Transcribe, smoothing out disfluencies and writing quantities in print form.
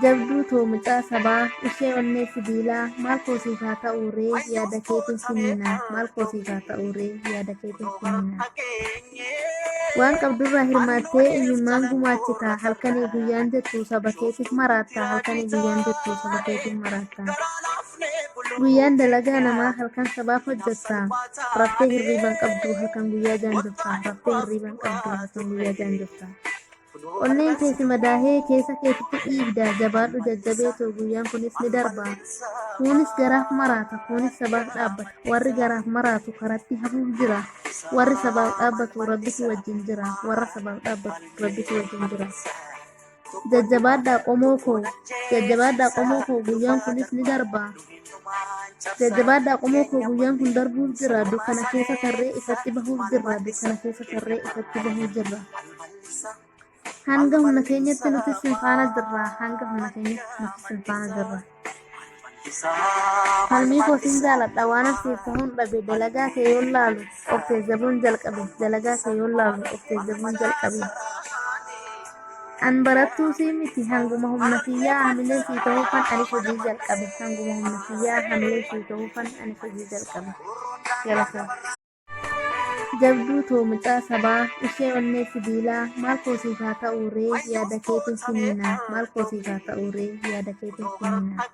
Jabduu too mucaa sabaa ishee onnee sibiilaa maal koo siif haa ta'uu ree yaada keetiin finiinaa maal koo siif haa ta'uu ree yaada keetiin finiinaa. Waan qabdurraa hirmaattee imimmaan gumaachita halkanii guyyaan jettu saba keetiif maraatta halkanii guyyaan jettu saba keetiif maraatta. Guyyaan dalagaa namaa halkan sabaaf hojjetta raftee hirriiban qabdu halkan guyyaa jaanjofta raftee hirriiban qabdu halkan guyyaa jaanjofta. Onneen kee si madaahee keessa keetitti dhiigda jabaadhu jajjabee too guyyaan kunis ni darba. Kuunis garaaf maraata kuunis sabaaf dhaabbata warri garaaf maraatu karatti hafuuf jira warri sabaaf dhaabbatu rabbitu wajjin jira warra sabaaf dhaabbatu rabbitu wajjin jira. Jajjabaadhaa qomoo koo jajjabaadhaa qomoo koo guyyaan kunis ni darba. Jajjabaadhaa qomoo koo guyyaan kun darbuuf jira dukkana keessa tarree ifatti bahuuf jirra dukkana keessa tarree ifatti bahuuf jirra. Hanga humna keenyatti nuti sin faana jirra. Hanga humna keenyatti nuti sin faana jirra. Falmii koo sin jaaladha waan asiif ta'uun dhabe dalagaa kee yoon laalu of teezzabuun jalqabe dalagaa kee yoon laalu of teezzabuun jalqabe. An barattuu sii miti hanguma humna kiyyaa hamilee sii ta'uufan anis hojii jalqabe hanguma humna kiyyaa hamilee sii ta'uufan anis hojii jalqabe. Galatoom. Jabduu too mucaa sabaa ishee onnee sibiilaa maal koo siif haa ta'uu ree yaada keetiin finiinaa maal koo siif haa ta'uu ree yaada keetiin finiinaa.